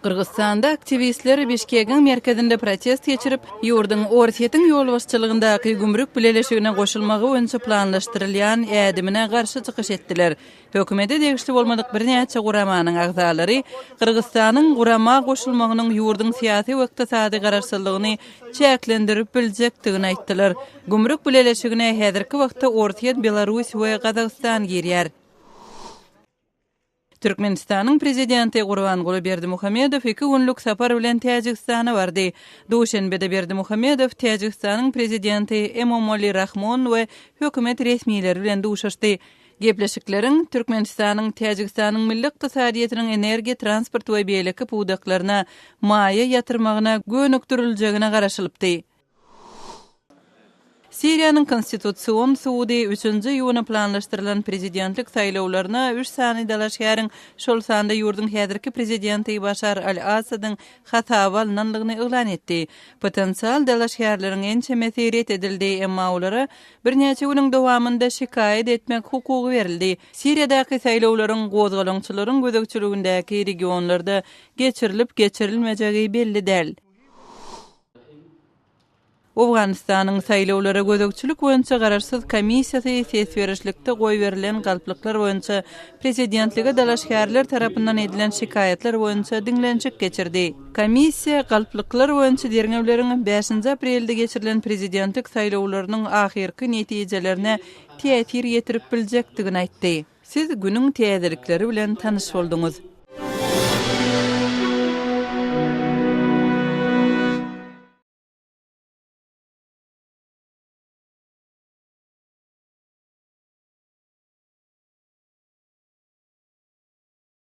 Gyrgyzystanda aktiwistler Bişkegiň merkezinde protest geçirip, ýurduň Orsýetiň ýolbaşçylygyndaky Gümrük bileleşigine goşulmagy boýunça planlaşdyrylýan ädimine garşy çykyş etdiler. Hökümete degişli bolmadyk birnäçe guramanyň agzalary Gyrgyzystanyň gurama goşulmagynyň ýurduň syýasy we ykdysady garaşsyzlygyny çäklendirip biljekdigini aýtdylar. Gümrük bileleşigine häzirki wagtda Orsýet, Belarus we Gazagystan girýär. Türkmenistanyň Prezidenti Gurbanguly Berdimuhamedow iki günlük sapar bilen Täjigistana bardy. Duşenbede Berdimuhamedow Täjigistanyň Prezidenti Emomali Rahmon we hökümet resmileri bilen duşuşdy. Gepleşikleriň Türkmenistanyň Täjigistanyň milli ykdysadyýetiniň energiýa, transport we beýleki pudaklaryna maýa ýatyrmagyna gönükdiriljegine garaşylypdy. Siriýanyň Konstitusion sudy üçünji iýuna planlaşdyrylan prezidentlik saýlawlaryna üç sany dalaşgäriň, şol sanda ýurduň häzirki prezidenti Başar al-Assadyň hasaba alnandygyny yglan etdi. Potensial dalaşgärleriň ençemesi ret edildi, emma olara birnäçe günüň dowamynda şikaýat etmek hukugy berildi. Siriýadaky saýlawlaryň gozgalaňçylaryň gözegçiligindäki regionlarda geçirilip-geçirilmejegi belli däl. Owganystanyň saýlawlara gözegçilik boýunça garaşsyz komissiýasy ses berişlikde goýberilen galplyklar boýunça prezidentlige dalaşgärler tarapyndan edilen şikaýatlar boýunça diňlenişik geçirdi. Komissiýa galplyklar boýunça derňewleriň bäşinji aprelde geçirilen prezidentlik saýlawlarynyň ahyrky netijelerine täsir ýetirip biljekdigini aýtdy. Siz günüň täzelikleri bilen tanyş bolduňyz.